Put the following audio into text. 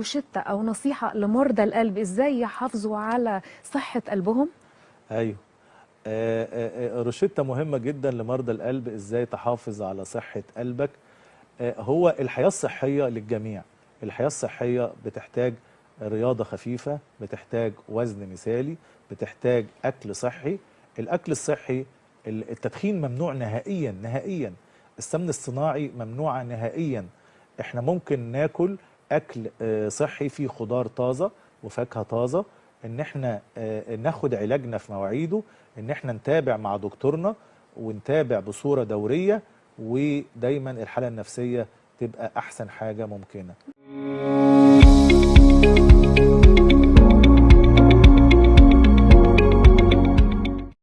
روشتة أو نصيحة لمرضى القلب إزاي يحافظوا على صحة قلبهم؟ ايوه، روشتة مهمة جدا لمرضى القلب، ازاي تحافظ على صحة قلبك. هو الحياة الصحية للجميع. الحياة الصحية بتحتاج رياضة خفيفة، بتحتاج وزن مثالي، بتحتاج أكل صحي. الأكل الصحي، التدخين ممنوع نهائيا نهائيا، السمن الصناعي ممنوع نهائيا. احنا ممكن ناكل أكل صحي فيه خضار طازة وفاكهة طازة، ان احنا ناخد علاجنا في مواعيده، ان احنا نتابع مع دكتورنا ونتابع بصورة دورية، ودايما الحالة النفسية تبقى أحسن حاجة ممكنة.